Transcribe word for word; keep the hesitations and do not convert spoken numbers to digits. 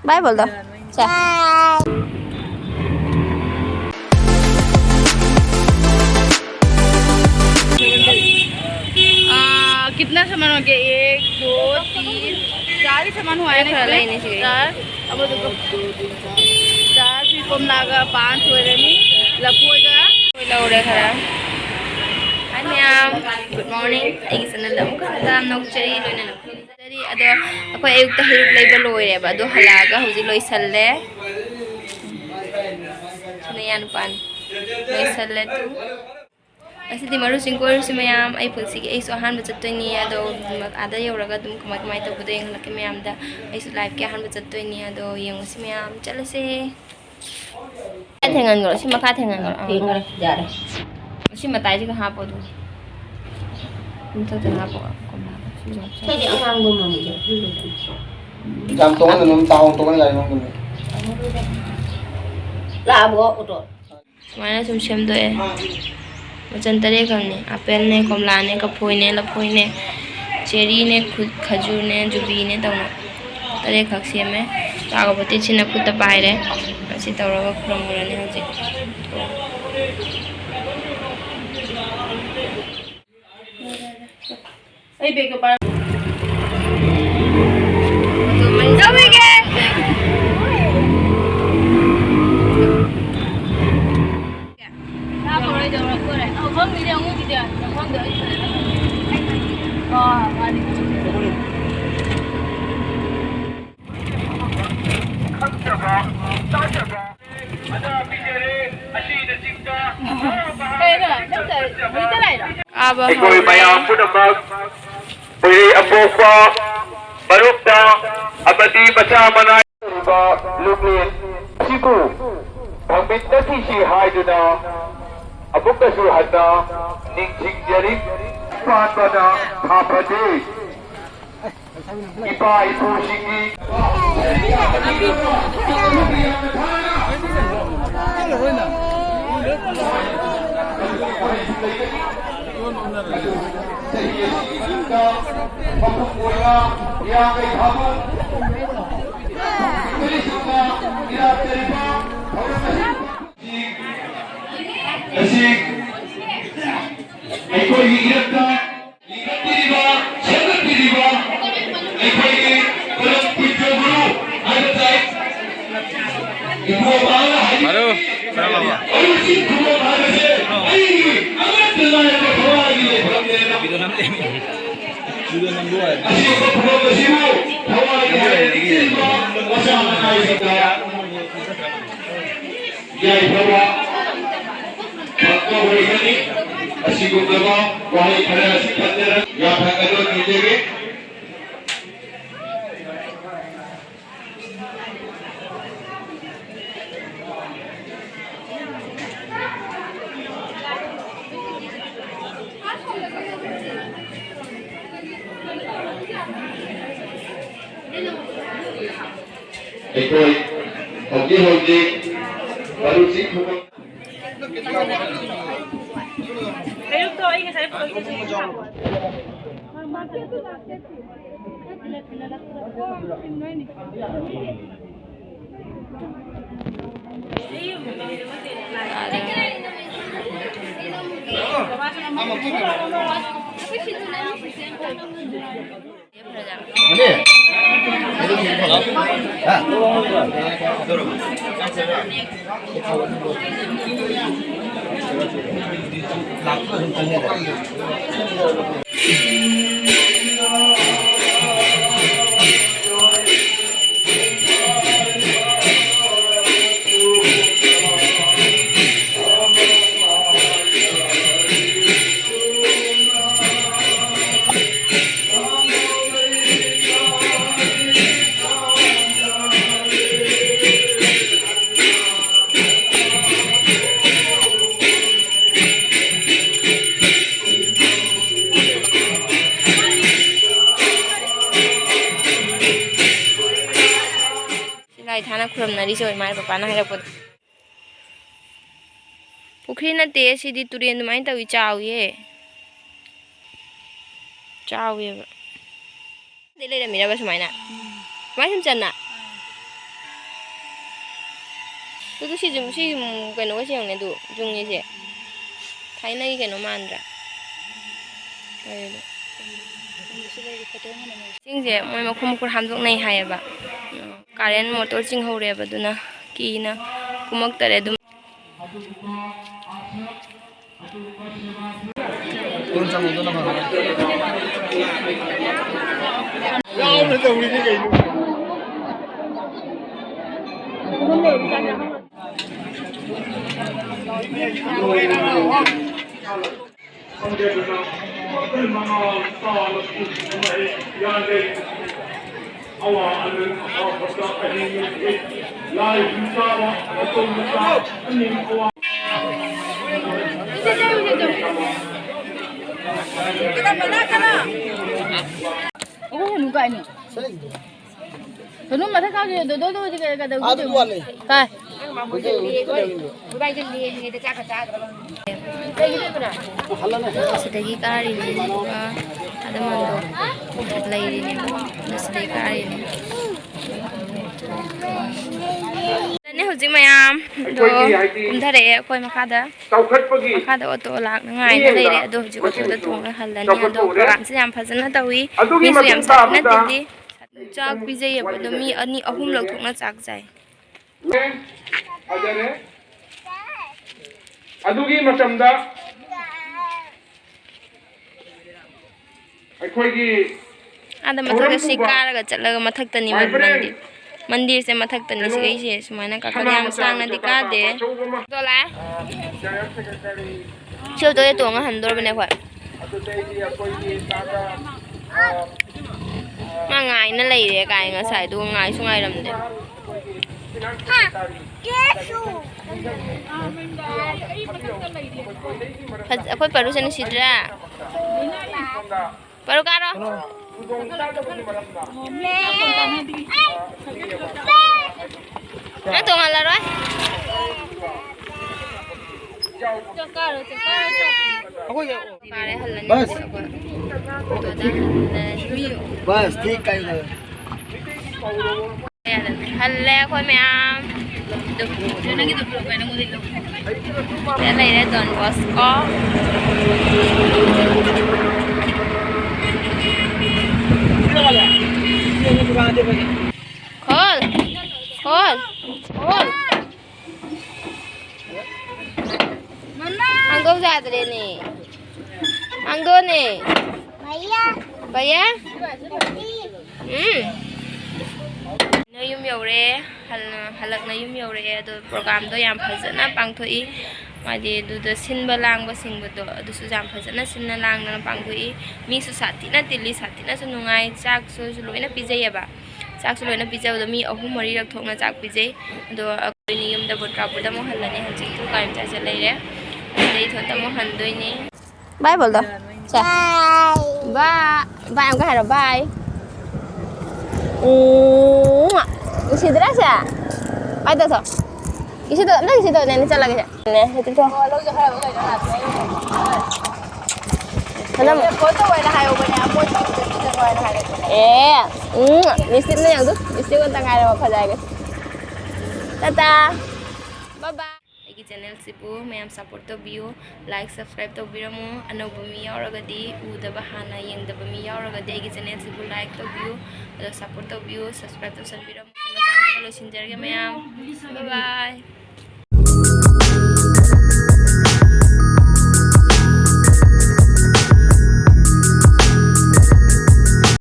Bye बोल दो। चल। आ, कितना सामान हो गया? एक, दो, तीन, चार ही सामान हुआ है ना इसमें? चार। अब वो देखो, चार, फिर कमला का पाँच हो रहे हैं, लपुआ का। कोई लग रहा है खड़ा। Hi ma'am, good morning. ꯑꯩꯒꯤ ꯆꯦꯅꯦꯜꯗ ꯑꯃꯨꯛ ꯍꯟꯅ ꯇꯔꯥꯝꯅ ꯑꯣꯛꯆꯔꯤ, ꯂꯣꯏꯅ ꯅꯈꯣꯏ ꯅꯨꯡꯁꯤꯖꯔꯤ꯫ ꯑꯗꯣ ꯑꯩꯈꯣꯏ ꯑꯌꯨꯛꯇ ꯍꯩꯔꯨꯛ ꯂꯩꯕ ꯂꯣꯏꯔꯦꯕ, ꯑꯗꯣ ꯍꯜꯂꯛꯑꯒ ꯍꯧꯖꯤꯛ ꯂꯣꯏꯁꯜꯂꯦ꯫ ꯅꯌꯥ ꯅꯨꯄꯥꯅꯤ꯫ ꯂꯣꯏꯁꯜꯂꯦ ꯑꯗꯨ꯫ ꯉꯁꯤꯗꯤ ꯃꯔꯨꯞꯁꯤꯡ ꯀꯣꯏꯔꯨꯁꯤ ꯃꯌꯥꯝ꯫ ꯑꯩ ꯄꯨꯟꯁꯤꯒꯤ ꯑꯩꯁꯨ ꯑꯍꯥꯟꯕ ꯆꯠꯇꯣꯏꯅꯤ꯫ ꯑꯗꯣ ꯑꯥꯗ ꯌꯧꯔꯒ ꯑꯗꯨꯝ ꯀꯃꯥꯏ ꯀꯃꯥꯏ ꯇꯧꯕꯗꯣ ꯌꯦꯡꯍꯜꯂꯛꯀꯦ ꯃꯌꯥꯝꯗ꯫ ꯑꯩꯁꯨ ꯂꯥꯏꯐꯀꯤ ꯑꯍꯥꯟꯕ ꯆꯠꯇꯣꯏꯅꯤ꯫ ꯑꯗꯣ ꯌꯦꯡꯉꯨꯁꯤ ꯃꯌꯥꯝ꯫ ꯆꯠꯂꯁꯦ꯫ ꯃꯈꯥ ꯊꯦꯡꯍꯟꯈ꯭ꯔꯣ, ꯁꯤ ꯃꯈꯥ ꯊꯦꯡꯍꯟꯈ꯭ꯔꯣ꯫ ꯑꯥ꯫ ꯊꯦꯡꯈ꯭ꯔꯦ, ꯌꯥꯔꯦ꯫ ꯁꯤ ꯃꯇꯥꯏꯁꯤꯒ ꯍꯥꯞꯄꯣ ꯑꯗꯨꯝ꯫ ꯃꯊꯛꯇ ꯍꯥꯞꯄꯣ꯫ ꯁꯤꯁꯨ ꯍꯥꯞꯆꯜꯂꯣ꯫ ꯁꯤꯗꯤ ꯑꯉꯥꯡꯕ ꯃꯃꯤꯗꯣ ꯑꯗꯨꯝ ꯂꯧꯊꯣꯛ꯫ ꯌꯥꯝ ꯇꯣꯡꯍꯟꯒꯅꯨ, ꯆꯥꯎꯅ ꯇꯣꯡꯍꯟ ꯌꯥꯔꯦ ꯅꯪꯒꯤꯗꯤ꯫ ꯂꯥꯛꯑꯕꯣ ꯑꯣꯇꯣ? ꯁꯨꯃꯥꯏꯅ ꯁꯨꯝ ꯁꯦꯝꯗꯣꯛꯑꯦ꯫ ꯃꯆꯜ ꯇꯔꯦꯠ ꯈꯛꯅꯦ: ꯑꯦꯄꯜꯅꯦ, ꯀꯣꯝꯂꯥꯅꯦ, ꯀꯐꯣꯏꯅꯦ, ꯂꯐꯣꯏꯅꯦ, ꯆꯦꯔꯤꯅꯦ, ꯈꯨ-, ꯈꯖꯨꯔꯅꯦ, ꯖꯨꯕꯤꯅꯦ ꯇꯧꯅ ꯇꯔꯦꯠꯈꯛ ꯁꯦꯝꯃꯦ꯫ ꯆꯥꯒ ꯕꯣꯇꯤꯠꯁꯤꯅ ꯈꯨꯠꯇ ꯄꯥꯏꯔꯦ꯫ ꯑꯁꯤ ꯇꯧꯔꯒ ꯈꯨꯔꯨꯝꯃꯨꯔꯅꯤ ꯍꯧꯖꯤꯛ꯫ ꯑꯩ ꯕꯦꯒꯇꯣ ꯄꯥꯏꯔꯣ꯫ ꯂꯧꯕꯤꯒꯦ꯫ ꯀꯥꯕ ꯑꯩꯈꯣꯏ ꯍꯧꯔꯦ꯫ ꯃꯌꯥꯝ ꯄꯨꯝꯅꯃꯛ ꯎꯔꯤ ꯑꯄꯣꯛꯄ ꯃꯔꯨꯞꯇ ꯑꯃꯗꯤ ꯃꯆꯥ ꯃꯅꯥꯏ ꯑꯣꯏꯔꯤꯕ ꯂꯨꯞꯂꯦꯟ ꯑꯁꯤꯕꯨ ꯐꯪꯃꯤꯟꯅꯈꯤꯁꯤ ꯍꯥꯏꯗꯨꯅ ꯑꯃꯨꯛꯀꯁꯨ ꯍꯟꯅ ꯅꯤꯡꯁꯤꯡꯖꯔꯤ꯫ ꯄꯥꯟꯕꯅ ꯐꯕꯅꯤ꯫ ꯏꯄꯥ ꯏꯄꯨꯁꯤꯡꯒꯤ ꯃꯄꯨꯡ ꯑꯣꯏꯅ ꯏꯔꯥꯡ ꯀꯩꯊꯥꯕꯨ ꯍꯜꯂꯣ꯫ ꯌꯥꯏꯐꯕ ꯐꯪꯕ ꯑꯣꯏꯒꯅꯤ꯫ ꯑꯁꯤꯒꯨꯝꯂꯕ ꯋꯥꯍꯩ ꯈꯔ ꯑꯁꯤ ꯊꯝꯖꯔꯒ ꯌꯥꯊꯪ ꯑꯗꯨ ꯅꯤꯖꯒꯦ꯫ ꯑꯩꯈꯣꯏ ꯍꯧꯖꯤꯛ ꯍꯧꯖꯤꯛ ꯃꯔꯨꯞꯁꯤꯡ ꯈꯨꯗꯤꯡꯃꯛ ꯄꯦꯔꯨꯛꯇꯣ ꯑꯩ ꯉꯁꯥꯏ ꯄꯨꯔꯛꯀꯦ꯫ ꯁꯤ ꯂꯥꯏ ꯊꯥꯅ ꯈꯨꯔꯨꯝꯅꯔꯤꯁꯦ ꯏꯃꯥ ꯄꯄꯥꯅ ꯍꯥꯏꯔꯛꯄꯗ꯫ ꯄꯨꯈ꯭ꯔꯤ ꯅꯠꯇꯦ ꯁꯤꯗꯤ, ꯇꯨꯔꯦꯟ ꯑꯗꯨꯃꯥꯏꯅ ꯇꯧꯏ, ꯆꯥꯎꯏꯌꯦ꯫ ꯆꯥꯎꯋꯦꯕ꯫ ꯗꯩ ꯂꯩꯔꯝꯃꯤꯔꯕ ꯁꯨꯃꯥꯏꯅ? ꯁꯨꯃꯥꯏꯅ ꯁꯨꯝ ꯆꯟꯅ? ꯑꯗꯨ ꯁꯤꯁꯨ, ꯁꯤ ꯀꯩꯅꯣꯒ ꯌꯦꯡꯉꯨꯅꯦ, ꯑꯗꯨ ꯖꯨꯡꯉꯤꯁꯦ꯫ ꯊꯥꯏꯅꯒꯤ ꯀꯩꯅꯣ ꯃꯥꯟꯗ꯭ꯔꯥ? ꯀꯩꯅꯣ? ꯏꯁꯤꯡꯁꯦ ꯃꯣꯏ ꯃꯈꯨꯝ ꯃꯈꯨꯟ ꯍꯥꯝꯗꯣꯛꯅꯩ ꯍꯥꯏꯌꯦꯕ꯫ ꯀꯥꯔꯦꯟ ꯃꯣꯇꯣꯔ ꯆꯤꯡꯍꯧꯔꯦꯕ, ꯑꯗꯨꯅ ꯀꯤꯅ ꯀꯨꯝꯃꯛꯇꯔꯦ ꯑꯗꯨꯝ꯫ ꯀꯩꯅꯣ ꯃꯊꯛ ꯀꯥꯈꯤꯕꯗꯣ, ꯑꯗꯨ ꯍꯧꯖꯤꯛ ꯀꯩꯗꯧꯒꯦ? ꯑꯥꯗ ꯋꯥꯠꯂꯤ꯫ ꯀꯥꯏ? ꯁꯤꯗꯒꯤ ꯀꯥꯔꯤꯅꯦ, ꯑꯗꯨꯒ ꯑꯗꯨꯝ ꯂꯩꯔꯤꯅꯦꯕ꯫ ꯑꯗꯨ ꯁꯤꯗꯒꯤ ꯀꯥꯔꯤꯅꯦ꯫ ꯍꯧꯖꯤꯛ ꯃꯌꯥꯝꯗꯣ ꯀꯨꯝꯊꯔꯛꯑꯦ ꯑꯩꯈꯣꯏ ꯃꯈꯥꯗ꯫ ꯃꯈꯥꯗ ꯑꯣꯇꯣ ꯂꯥꯛꯅꯉꯥꯏꯅ ꯂꯩꯔꯦ꯫ ꯑꯗꯣ ꯍꯧꯖꯤꯛ ꯑꯣꯇꯣꯗ ꯇꯣꯡꯉ ꯍꯜꯂꯅꯤ꯫ ꯑꯗꯣ ꯄ꯭ꯔꯣꯒ꯭ꯔꯥꯝꯁꯦ ꯌꯥꯝ ꯐꯖꯅ ꯇꯧꯏ꯫ ꯃꯤꯁꯨ ꯌꯥꯝ ꯆꯥꯕꯤꯅ ꯇꯤꯜꯂꯤ꯫ ꯆꯥꯛ ꯄꯤꯖꯩꯌꯦꯕ꯫ ꯑꯗꯣ ꯃꯤ ꯑꯅꯤ ꯑꯍꯨꯝ ꯂꯧꯊꯣꯛꯅ ꯆꯥꯛ ꯆꯥꯏ꯫ ꯐꯖꯔꯦ꯫ ꯑꯗꯨꯒꯤ ꯃꯇꯝꯗ ꯑꯩꯈꯣꯏꯒꯤ ꯑꯥꯗ ꯃꯊꯛꯇ ꯁꯤ ꯀꯥꯔꯒ ꯆꯠꯂꯒ ꯃꯊꯛꯇꯅꯤ ꯃꯟꯗꯤꯔ꯫ ꯃꯟꯗꯤꯔꯁꯦ ꯃꯊꯛꯇꯅꯤ꯫ ꯁꯤꯒꯩꯁꯦ ꯁꯨꯃꯥꯏꯅ ꯀꯥꯈꯠꯂꯦ꯫ ꯌꯥꯝ ꯁꯥꯡꯅꯗꯤ ꯀꯥꯗꯦ꯫ ꯗꯣꯂꯥꯏ꯫ ꯁꯤ ꯑꯣꯇꯣꯗ ꯇꯣꯡꯉ ꯍꯟꯗꯣꯔꯕꯅꯦ ꯑꯩꯈꯣꯏ꯫ ꯃꯥ ꯉꯥꯏꯅ ꯂꯩꯔꯦ ꯀꯥꯏ ꯉꯁꯥꯏ, ꯑꯗꯨꯒ ꯉꯥꯏꯁꯨ ꯉꯥꯏꯔꯝꯗꯦ꯫ ꯐꯖ-, ꯑꯩꯈꯣꯏ ꯄꯥꯔꯨꯁꯦ ꯅꯨꯡꯁꯤꯗ꯭ꯔꯥ? ꯄꯥꯔꯨ ꯀꯥꯔꯣ꯫ ꯅꯪ ꯇꯣꯡꯍꯜꯂꯔꯣꯏ꯫ ꯀꯥꯔꯦ, ꯍꯜꯂꯅꯤ꯫ ꯕꯁ꯫ ꯑꯩꯈꯣꯏ ꯑꯣꯇꯣꯗ ꯍꯜꯂꯅꯤ꯫ ꯕꯁ ꯊꯤ ꯀꯥꯏꯅ꯫ ꯍꯜꯂꯦ ꯑꯩꯈꯣꯏ ꯃꯌꯥꯝ꯫ ꯁꯤꯗ ꯂꯩꯔꯦ ꯗꯣꯟ ꯕꯣꯁꯀꯣ꯫ ꯈꯣꯜ꯫ ꯍꯣꯜ꯫ ꯍꯣꯜ꯫ ꯍꯥꯡꯗꯣꯛ ꯌꯥꯗ꯭ꯔꯦꯅꯦ꯫ ꯍꯥꯡꯗꯣꯛꯑꯣꯅꯦ꯫ ꯚꯩꯌꯥ꯫ ꯎꯝ꯫ ꯅꯣꯏ ꯌꯨꯝ ꯌꯧꯔꯦ꯫ ꯍꯜ-, ꯍꯜꯂꯛꯅ ꯌꯨꯝ ꯌꯧꯔꯛꯑꯦ꯫ ꯑꯗꯣ programꯗꯣ ꯌꯥꯝ ꯐꯖꯅ ꯄꯥꯡꯊꯣꯛꯏ꯫ ꯍꯥꯏꯗꯤ ꯑꯗꯨꯗ ꯁꯤꯟꯕ ꯂꯥꯡꯕꯁꯤꯡꯕꯗꯣ ꯑꯗꯨꯁꯨ ꯌꯥꯝ ꯐꯖꯅ ꯁꯤꯟꯅ ꯂꯥꯡꯗꯅ ꯄꯥꯡꯊꯣꯛꯏ꯫ ꯃꯤꯁꯨ ꯁꯥꯊꯤꯅ ꯇꯤꯜꯂꯤ, ꯁꯥꯊꯤꯅꯁꯨ ꯅꯨꯡꯉꯥꯏ꯫ ꯆꯥꯛꯁꯨ ꯂꯣꯏꯅ ꯄꯤꯖꯩꯌꯦꯕ꯫ ꯆꯥꯛꯁꯨ ꯂꯣꯏꯅ ꯄꯤꯖꯕꯗꯣ ꯃꯤ ꯑꯍꯨꯝ ꯃꯔꯤꯔꯛ ꯊꯣꯛꯅ ꯆꯥꯛ ꯄꯤꯖꯩ꯫ ꯑꯗꯣ ꯑꯩꯈꯣꯏꯅꯤ ꯌꯨꯝꯗ ꯕꯣꯇ꯭ꯔꯥꯄꯨꯔꯗ ꯑꯃꯨꯛ ꯍꯜꯂꯅꯤ꯫ ꯍꯧꯖꯤꯛ ꯒꯥꯔꯤ ꯃꯆꯥ ꯆꯠ ꯂꯩꯔꯦ꯫ ꯑꯗꯩ ꯏꯊꯟꯇ ꯑꯃꯨꯛ ꯍꯟꯗꯣꯏꯅꯦ꯫ ꯕꯥꯏ ꯕꯣꯜꯗꯣ꯫ ꯁꯦ꯫ ꯕꯥꯏ꯫ ꯕꯥꯏ ꯑꯃꯨꯛꯀ ꯍꯥꯏꯔꯣ, ꯕꯥꯏ꯫ ꯎꯝ꯫ ꯅꯨꯡꯁꯤꯗ꯭ꯔꯥ ꯁꯦ? ꯕꯥꯏ ꯇꯧꯊꯣꯛ꯫ ꯀꯤꯁꯤ ꯇꯧ, ꯑꯝꯇ ꯀꯤꯁꯤ ꯇꯧ, ꯅꯦꯅꯦ ꯆꯠꯂꯒꯦ ꯁꯦ꯫ ꯅꯦ, ꯁꯦ ꯇꯧꯊꯣꯛ꯫ ꯐꯖꯅ ꯑꯃꯨꯛ꯫ ꯑꯦ, ꯎꯝ, lipstickꯅ ꯌꯦꯡꯉꯨ ꯇꯨ, lipstick ꯑꯝꯇ ꯉꯥꯏꯔꯦ ꯐꯖꯔꯒꯦ꯫ ꯇꯥꯇꯥ꯫ Bye bye꯫ ꯑꯩꯒꯤ channelꯁꯤꯕꯨ ꯃꯌꯥꯝ support ꯇꯧꯕꯤꯌꯨ, like, subscribe ꯇꯧꯕꯤꯔꯝꯃꯨ꯫ ꯑꯅꯧꯕ ꯃꯤ ꯌꯥꯎꯔꯒꯗꯤ, ꯎꯗꯕ, ꯍꯥꯟꯅ ꯌꯦꯡꯗꯕ ꯃꯤ ꯌꯥꯎꯔꯒꯗꯤ ꯑꯩꯒꯤ channelꯁꯤꯕꯨ like ꯇꯧꯕꯤꯌꯨ, ꯑꯗꯣ support ꯇꯧꯕꯤꯌꯨ, subscribe ꯇꯧꯁꯟꯕꯤꯔꯝꯃꯨ꯫ ꯃꯇꯥꯡꯁꯤꯗ ꯂꯣꯏꯁꯤꯟꯖꯔꯒꯦ ꯃꯌꯥꯝ꯫ Bye bye꯫